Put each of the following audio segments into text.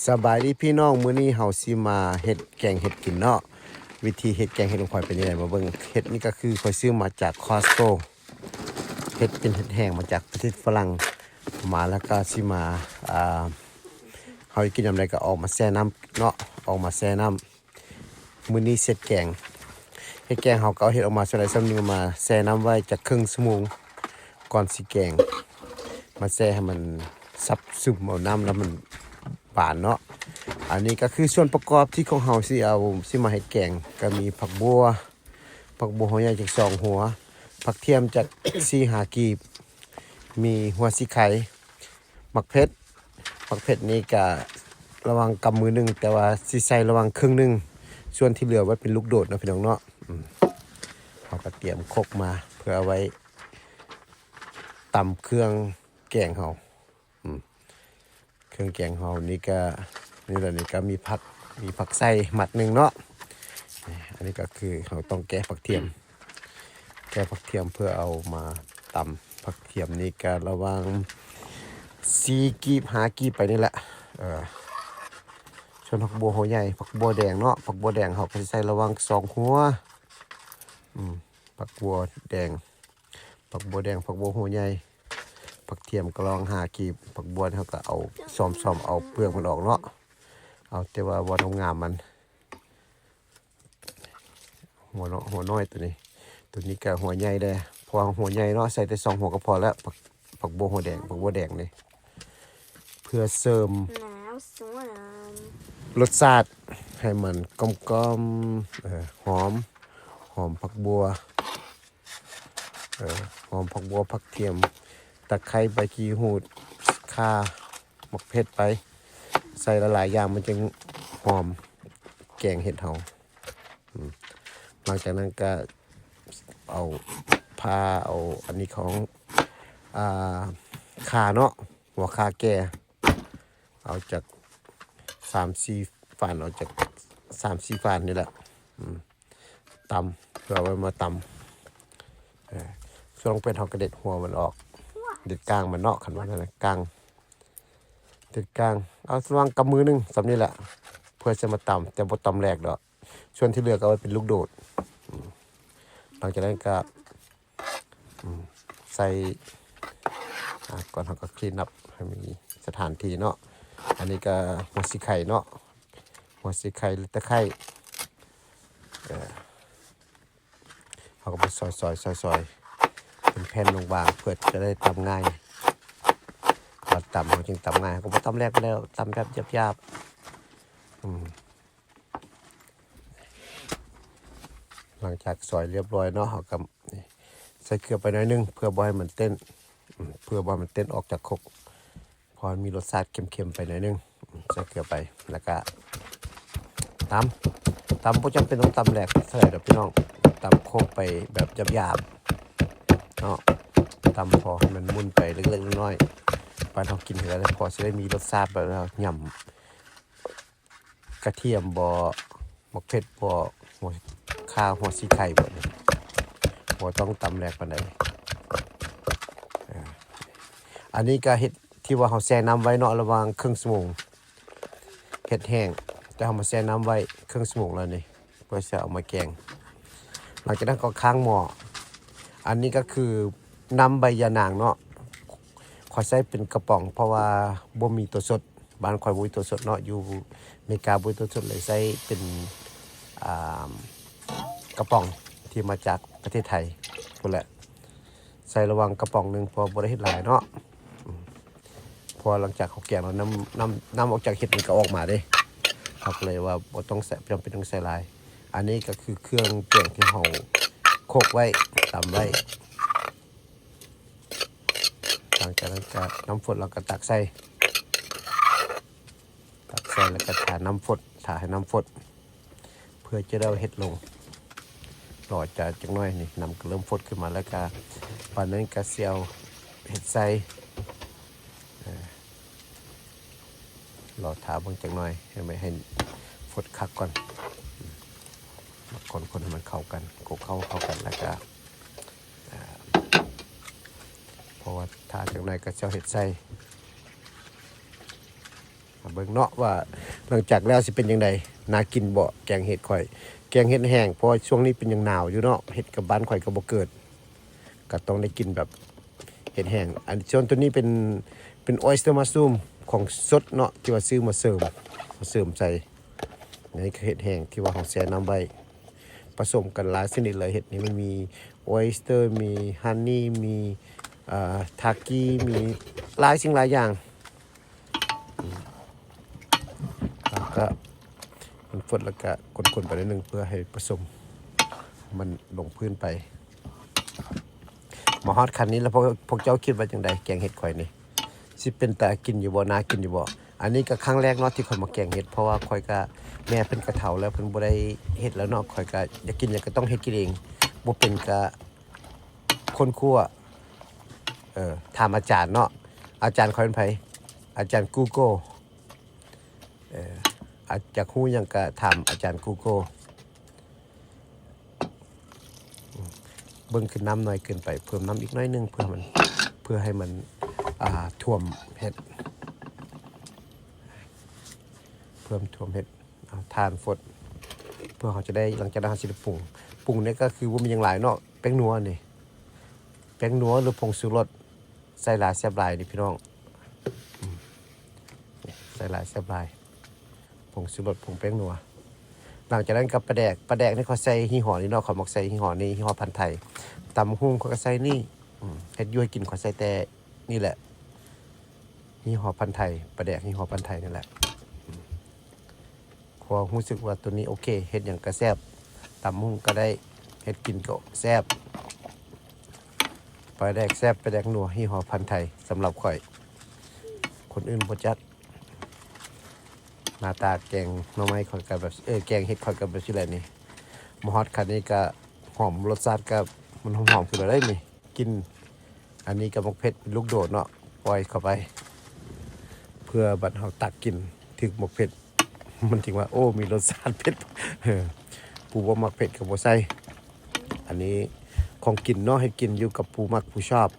ສະບາຍດີພີ່ນ້ອງ, ມື້ນີ້ເຮົາຊິມາເຮັດແກງເຫັດກິນເນາະ. ວິທີເຮັດແກງເຫັດຂອງຂ້ອຍເປັນຈັ່ງໃດ ມາເບິ່ງ. ເຫັດນີ້ກໍຄືຂ້ອຍຊື້ມາຈາກ Costco, ເຫັດເປັນເຫັດແຫ້ງມາຈາກປະເທດຝຣັ່ງ ມາແລ້ວກໍຊິມາ ອ່າ ເຮົາກິນຍາມໃດກໍເອົາມາແຊ່ນ້ຳເນາະ, ເອົາມາແຊ່ນ້ຳ. ມື້ນີ້ເຮັດແກງ, ເຮັດແກງເຮົາກໍເອົາເຫັດອອກມາສ່ວນໃດສ່ວນໜຶ່ງ ມາແຊ່ນ້ຳໄວ້ຈັກເຄິ່ງຊົ່ວໂມງກ່ອນຊິແກງ, ມາແຊ່ໃຫ້ມັນຊັບຊຶມເອົານ້ຳ ແລ້ວມັນຫວານເນາະ. ອັນນີ້ກໍຄືສ່ວນປະກອບທີ່ຂອງເຮົາຊິເອົາ ຊິມາເຮັດແກງ, ກໍມີຜັກບົ່ວ, ຜັກບົ່ວຫົວໃຫຍ່ຈັກສອງຫົວ, ຜັກທຽມຈັກສີ່ຫ້າກີບ, ມີຫົວສີໄຄ, ໝາກເຜັດ, ໝາກເຜັດນີ້ກະລະຫວ່າງກຳມືໜຶ່ງ, ແຕ່ວ່າຊິໃສ່ລະຫວ່າງເຄິ່ງໜຶ່ງ, ສ່ວນທີ່ເຫຼືອໄວ້ເປັນລູກໂດດເນາະພີ່ນ້ອງເນາະ. ອືມ ເຮົາກໍຕຽມຄົກມາເພື່ອເອົາໄວ້ຕຳເຄື່ອງແກງເຮົາ. ອືມ ເຄື່ອງແກງເຮົານີ້ກະ ນີ້ແຫຼະ, ນີ້ກະມີຜັກ, ມີຜັກໃສ່ມັດໜຶ່ງເນາະ. ອັນນີ້ກໍຄືເຮົາຕ້ອງແກະຜັກທຽມ, ແກະຜັກທຽມເພື່ອເອົາມາຕຳ. ຜັກທຽມນີ້ກະລະຫວ່າງສີ່ກີບ ຫ້າກີບໄປນີ້ແຫຼະ. ເອີ ສ່ວນຜັກບົ່ວຫົວໃຫຍ່, ຜັກບົ່ວແດງເນາະ, ຜັກບົ່ວແດງເຮົາກໍຊິໃສ່ລະຫວ່າງສອງຫົວ. ອືມ ຜັກບົ່ວແດງ, ຜັກບົ່ວແດງ, ຜັກບົ່ວຫົວໃຫຍ່, ຜັກທຽມກໍລະຫວ່າງຫ້າກີບ. ຜັກບົ່ວນີ້ເຮົາກໍເອົາ ຊອມໆ ເອົາເປືອກມັນອອກເນາະ, ເອົາແຕ່ວ່າບ່ອນງາມໆມັນ. ຫົວເນາະ ຫົວນ້ອຍໂຕນີ້, ໂຕນີ້ກໍຫົວໃຫຍ່ແດ່, ເພາະວ່າຫົວໃຫຍ່ເນາະ ໃສ່ແຕ່ສອງຫົວກໍພໍແລ້ວ. ຜັກ ຜັກບົ່ວຫົວແດງ, ຜັກບົ່ວແດງນີ້ ເພື່ອເສີມ ໜາວສວນ ລົດຊາດໃຫ້ມັນກົມໆ, ເອີ ຫອມ, ຫອມຜັກບົ່ວ, ເອີ ຫອມຜັກບົ່ວ, ຜັກທຽມ, ຕະໄຄ, ໃບຂີ້ຫູດ, ຂ່າ, ໝາກເຜັດໄປ, ໃສ່ຫຼາຍໆຢ່າງມັນຈຶ່ງຫອມແກງເຫັດເຮົາ. ອືມ ຫຼັງຈາກນັ້ນກໍເອົາ ຜ່າເອົາອັນນີ້ຂອງ ອ່າ ຂ່າເນາະ, ຫົວຂ່າແກ່, ເອົາຈັກສາມສີ່ຝານ, ເອົາຈັກສາມສີ່ຝານນີ້ແຫຼະ. ອືມ ຕຳ ເພື່ອເອົາໄວ້ມາຕຳ. ເອີ ສ່ວນເປັດເຮົາກໍເດັດຫົວມັນອອກ, ເດັດກ້າງມັນເນາະ, ຄັນວ່ານັ້ນນະ ກ້າງ, ເດັດກ້າງ. ເອົາລະຫວ່າງກຳມືໜຶ່ງສ່ຳນີ້ແຫຼະ ເພື່ອຈະມາຕຳ, ແຕ່ບໍ່ຕຳແຫຼກດອກ. ສ່ວນທີ່ເຫຼືອກໍເອົາໄວ້ເປັນລູກໂດດ. ອືມ ຫຼັງຈາກນັ້ນກໍ ອືມ ໃສ່ ອ່າ ກ່ອນເຮົາກໍ clean up ໃຫ້ມີສະຖານທີ່ເນາະ. ອັນນີ້ກໍຫົວສີໄຄເນາະ, ຫົວສີໄຄ ຫຼື ຕະໄຄ. ເອີ ເຮົາກໍມາຊອຍໆ ຊອຍໆ ເປັນແຜ່ນບາງໆ ເພື່ອຈະໄດ້ຕຳງ່າຍ. ເວລາຕຳເຮົາຈຶ່ງຕຳງ່າຍ, ເຮົາກໍບໍ່ຕຳແຫຼກປານໃດ, ຕຳແບບຫຍາບໆ. ອືມ ຫຼັງຈາກຊອຍລຽບຮ້ອຍເນາະ, ເຮົາກໍໃສ່ເກືອໄປໜ້ອຍໜຶ່ງ ເພື່ອບໍ່ໃຫ້ມັນເຕັ້ນ, ເພື່ອບໍ່ໃຫ້ມັນເຕັ້ນອອກຈາກຄົກ, ເພາະມັນມີລົດຊາດເຄັມໆໄປໜ້ອຍໜຶ່ງ. ໃສ່ເກືອໄປ ແລ້ວກະຕຳ, ຕຳບໍ່ຈຳເປັນຕ້ອງຕຳແຫຼກເທົ່າໃດດອກພີ່ນ້ອງ, ຕຳໂຄກໄປແບບຫຍາບໆເນາະ, ຕຳພໍໃຫ້ມັນໝຸ່ນໄປເລັກໆນ້ອຍໆ, ປານເຮົາກິນກໍໄດ້, ພໍຊິໄດ້ມີລົດຊາດແບບວ່າຫຍ້ຳ ກະທຽມບໍ, ໝາກເຜັດບໍ, ຫົວຂ່າ, ຫົວສີໄຄບໍນີ້, ບໍ່ຕ້ອງຕຳແຫຼກປານໃດ. ເອີ ອັນນີ້ກະເຫັດທີ່ວ່າເຮົາແຊ່ນ້ຳໄວ້ເນາະ, ລະຫວ່າງເຄິ່ງຊົ່ວໂມງ, ເຫັດແຫ້ງ ແຕ່ເຮົາມາແຊ່ນ້ຳໄວ້ເຄິ່ງຊົ່ວໂມງແລ້ວນີ້ ເພື່ອຈະເອົາມາແກງ. ຫຼັງຈາກນັ້ນກໍຄ້າງໝໍ້. ອັນນີ້ກໍຄືນ້ຳໃບຢານາງເນາະ, ຂ້ອຍໃຊ້ເປັນກະປ໋ອງ ເພາະວ່າບໍ່ມີຕົວສົດ, ບ້ານຂ້ອຍບໍ່ມີຕົວສົດເນາະ, ຢູ່ເມກາບໍ່ມີຕົວສົດ, ເລີຍໃຊ້ເປັນ ອ່າ ກະປ໋ອງທີ່ມາຈາກປະເທດໄທພຸ້ນແຫຼະ. ໃສ່ລະຫວ່າງກະປ໋ອງໜຶ່ງ ເພາະວ່າບໍ່ໄດ້ເຮັດຫຼາຍເນາະ, ເພາະວ່າຫຼັງຈາກເຮົາແກງແລ້ວ ນ້ຳ ນ້ຳ ນ້ຳອອກຈາກເຫັດມັນກໍອອກມາເດ້, ເຮົາກໍເລີຍວ່າບໍ່ຕ້ອງໃສ່, ບໍ່ຈຳເປັນຕ້ອງໃສ່ຫຼາຍ. ອັນນີ້ກໍຄືເຄື່ອງແກງທີ່ເຮົາໂຄກໄວ້ ຕຳໄວ້. ຫຼັງຈາກນັ້ນກໍນ້ຳຟົດ ເຮົາກໍຕັກໃສ່, ຕັກໃສ່ແລ້ວກໍຖ້ານ້ຳຟົດ, ຖ້າໃຫ້ນ້ຳຟົດ ເພື່ອຈະໄດ້ເອົາເຫັດລົງ. ລໍຈາກຈັກໜ້ອຍນີ້ ນ້ຳກໍເລີ່ມຟົດຂຶ້ນມາແລ້ວ, ກະປານນັ້ນກໍຊິເອົາເຫັດໃສ່. ເອີ ລໍຖ້າເບິ່ງຈັກໜ້ອຍ ໃຫ້ມັນ ໃຫ້ຟົດຄັກກ່ອນ. ມາຄົນໆໃຫ້ມັນເຂົ້າກັນ, ຄົນເຂົ້າ ເຂົ້າກັນແລ້ວກະ ເພາະວ່າຖ້າຈັ່ງໃດກໍເຈົ້າເຮັດໃສ່, ເຮົ ເບິ່ງເນາະວ່າຫຼັງຈາກແລ້ວຊິເປັນຈັ່ງໃດ ໜ້າກິນບໍ່ ແກງເຫັດຂ້ອຍ ແກງເຫັດແຫ້ງ ເພາະວ່າຊ່ວງນີ້ເປັນຫຍັງໜາວຢູ່ເນາະ ເຫັດກັບບ້ານຂ້ອຍກໍບໍ່ເກີດ ກໍຕ້ອງໄດ້ກິນແບບເຫັດແຫ້ງ. ອັນ ສ່ວນຕົວນີ້ເປັນ ເປັນ oyster mushroom ຂອງສົດເນາະ ທີ່ວ່າຊື້ມາເສີມ ມາເສີມໃສ່. ອັນນີ້ກໍເຫັດແຫ້ງທີ່ວ່າເຮົາແຊ່ນ້ຳໄວ້ ປະສົມກັນຫຼາຍຊະນິດເລີຍ. ເຫັດນີ້ມັນມີ oyster ມີ honey ມີ ເອີ tzatziki ມີຫຼາຍສິ່ງຫຼາຍຢ່າງ. ແລ້ວກໍຄົນໆ ແລ້ວກໍຄົນໆ ໄປໜ້ອຍໜຶ່ງ ເພື່ອໃຫ້ປະສົມມັນລົງພື້ນໄປ. ມາຮອດຂັ້ນນີ້ແລ້ວ ພວກ ພວກເຈົ້າຄິດວ່າຈັ່ງໃດ ແກງເຫັດຂ້ອຍນີ້ ຊິເປັນຕາກິນຢູ່ບໍ່ ໜ້າກິນຢູ່ບໍ່? ອັນນີ້ກໍຄັ້ງແລກເນາະທີ່ຂ້ອຍມາແກງເຫັດ ເພາະວ່າຂ້ອຍກໍ ແມ່ເພິ່ນກໍເຖົ້າແລ້ວ ເພິ່ນບໍ່ໄດ້ເຮັດແລ້ວເນາະ. ຂ້ອຍກໍຢາກກິນຫຍັງກໍຕ້ອງເຮັດກິນເອງ ບໍ່ເປັນກໍຄົ້ນຄວ້າ ເອີ ຖາມອາຈານເນາະ. ອາຈານຂ້ອຍເປັນໃຜ? ອາຈານ Google. ເອີ ອາ ຢາກຮູ້ຫຍັງກໍຖາມອາຈານ Google. ເບິ່ງຄືນ້ຳໜ້ອຍເກີນໄປ ເພີ່ມນ້ຳອີກໜ້ອຍໜຶ່ງ ເພື່ອມັນ ເພື່ອໃຫ້ມັນ ອ່າ ຖ້ວມເຫັດ ເພີ່ມຖ້ວມເຫັດ. ເອົາຖ່ານຟົດ ເພື່ອເຮົາຈະໄດ້ ຫຼັງຈາກນັ້ນເຮົາຊິໄດ້ປຸງ. ປຸງນີ້ກໍຄືບໍ່ມີຫຍັງຫຼາຍເນາະ ແປ້ງນົວນີ້ ແປ້ງນົວ ຫຼື ຜົງຊູລົດ ໃສ່ຫຼາຍແຊບຫຼາຍນີ້ພີ່ນ້ອງ. ອືມ ໃສ່ຫຼາຍແຊບຫຼາຍ ຜົງຊູລົດ ຜົງແປ້ງນົວ. ຫຼັງຈາກນັ້ນກໍປາແດກ ປາແດກນີ້ຂ້ອຍໃສ່ຍີ່ຫໍ້ນີ້ເນາະ ຂ້ອຍມັກໃສ່ຍີ່ຫໍ້ນີ້ ຍີ່ຫໍ້ພັນໄທ. ຕຳບັກຫຸ່ງຂ້ອຍກໍໃສ່ນີ້ ອືມ ເຮັດຢູ່ເຮັດກິນຂ້ອຍໃສ່ແຕ່ນີ້ແຫຼະ ຍີ່ຫໍ້ພັນໄທ ປາແດກຍີ່ຫໍ້ພັນໄທນີ້ແຫຼະ. ອືມ ເພາະວ່າຮູ້ສຶກວ່າໂຕນີ້ໂອເຄ ເຮັດຫຍັງກໍແຊບ ຕຳບັກຫຸ່ງກໍໄດ້ ເຮັດກິນກໍແຊບ. ປາແດກແຊບ ປາແດກນົວ ຍີ່ຫໍ້ພັນໄທ ສຳລັບຂ້ອຍ ຄົນອື່ນບໍ່ຈັກ. ໜ້າຕາແກງໜໍ່ໄມ້ຂ້ອຍກໍແບບ ເອີ ແກງເຫັດຂ້ອຍກໍແບບຊີ້ແຫຼະນີ້. ມາຮອດຂັ້ນນີ້ກໍຫອມ ລົດຊາດກໍມັນຫອມໆ ຂຶ້ນແລ້ວເດ້ນີ້ ກິ່ນ. ອັນນີ້ກໍໝາກເຜັດເປັນລູກໂດດເນາະ ປ່ອຍເຂົ້າໄປ ເພື່ອບັດເຮົາຕັກກິນຖືກໝາກເຜັດ ມັນຈຶ່ງວ່າ ໂອ້ ມີລົດຊາດເຜັດ. ເອີ ຜູ້ບໍ່ມັກເຜັດກໍບໍ່ໃສ່. ອັນນີ້ຂອງກິນເນາະ ເຮັດກິນ ຢູ່ກັບຜູ້ມັກຜູ້ຊອບ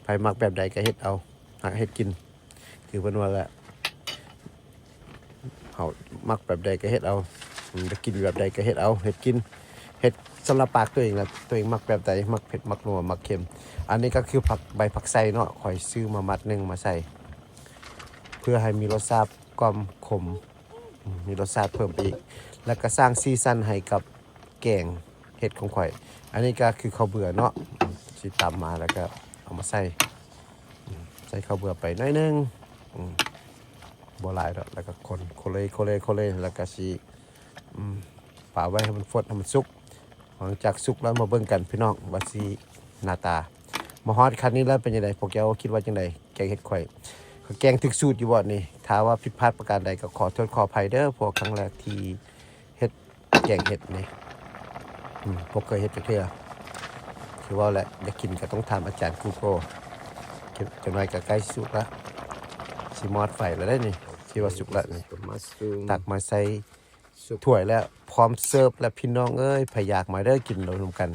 ໃຜມັກແບບໃດກໍເຮັດເອົາ ຫາເຮັດກິນ. ຄືເພິ່ນວ່າແຫຼະ ເຮົາມັກແບບໃດກໍເຮັດເອົາ ຢາກກິນແບບໃດກໍເຮັດເອົາ ເຮັດກິນ ເຮັດສຳລັບປາກຕົວເອງລະ ຕົວເອງມັກແບບໃດ ມັກເຜັດ ມັກນົວ ມັກເຄັມ. ອັນນີ້ກໍຄືຜັກ ໃບຜັກໄຊເນາະ ຂ້ອຍຊື້ມາມັດໜຶ່ງມາໃສ່ ເພື່ອໃຫ້ມີລົດຊາດຄວາມຂົມ ອືມ ມີລົດຊາດເພີ່ມໄປອີກ ແລ້ວກໍສ້າງສີສັນໃຫ້ກັບແກງເຫັດຂອງຂ້ອຍ. ອັນນີ້ກໍຄືເຂົ້າເບືອເນາະ ອືມ ຊິຕຳມາ ແລ້ວກໍເອົາມາໃສ່ ອືມ ໃສ່ເຂົ້າເບືອໄປໜ້ອຍໜຶ່ງ ອືມ ບໍ່ຫຼາຍດອກ ແລ້ວກໍຄົນ ໂຄເລ ໂຄເລ ໂຄເລ ແລ້ວກໍຊິ ອືມ ປະໄວ້ໃຫ້ມັນຟົດ ໃຫ້ມັນສຸກ. ຫຼັງຈາກສຸກແລ້ວມາເບິ່ງກັນພີ່ນ້ອງ ວ່າຊິໜ້າຕາ. ມາຮອດຂັ້ນນີ້ແລ້ວເປັນຈັ່ງໃດ? ພວກເຈົ້າຄິດວ່າຈັ່ງໃດ? ແກງເຫັດຂ້ອຍ ຂ້ອຍແກງຖືກສູດຢູ່ບໍ່ນີ້? ຖ້າວ່າຜິດພາດປະການໃດກໍຂໍໂທດຂໍອະໄພເດີ້ ເພາະວ່າຄັ້ງແລກທີ່ເຮັດແກງເຫັດນີ້ ອືມ ບໍ່ເຄີຍເຮັດຈັກເທື່ອ. ຄືເວົ້າແຫຼະ ຢາກກິນກໍຕ້ອງຖາມອາຈານ Google. ຈັກໜ້ອຍກໍໃກ້ຊິສຸກລະ ຊິມອດໄຟແລ້ວເດ້ນີ້ ຊິວ່າສຸກລະນີ້. ຕັກມາໃສ່ ຖ້ວຍແລ້ວ ພ້ອມເສີບແລ້ວ ພີ່ນ້ອງເອີຍ ໃຜຢາກມາເດີ້ ກິນເຂົ້ານຳກັນ.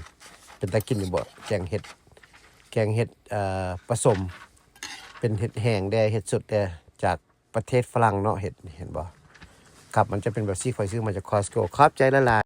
ເປັນຕາກິນຢູ່ບໍ່? ແກງເຫັດ ແກງເຫັດ ເອີ ປະສົມ ເປັນເຫັດແຫ້ງແດ່ ເຫັດສົດແດ່ ຈາກປະເທດຝຣັ່ງເນາະ. ເຫັດ ເຫັນບໍ່? ກັບມັນຈະເປັນແບບຊີ້ ຂ້ອຍຊື້ມາຈາກ Costco. ຂອບໃຈຫຼາຍໆ.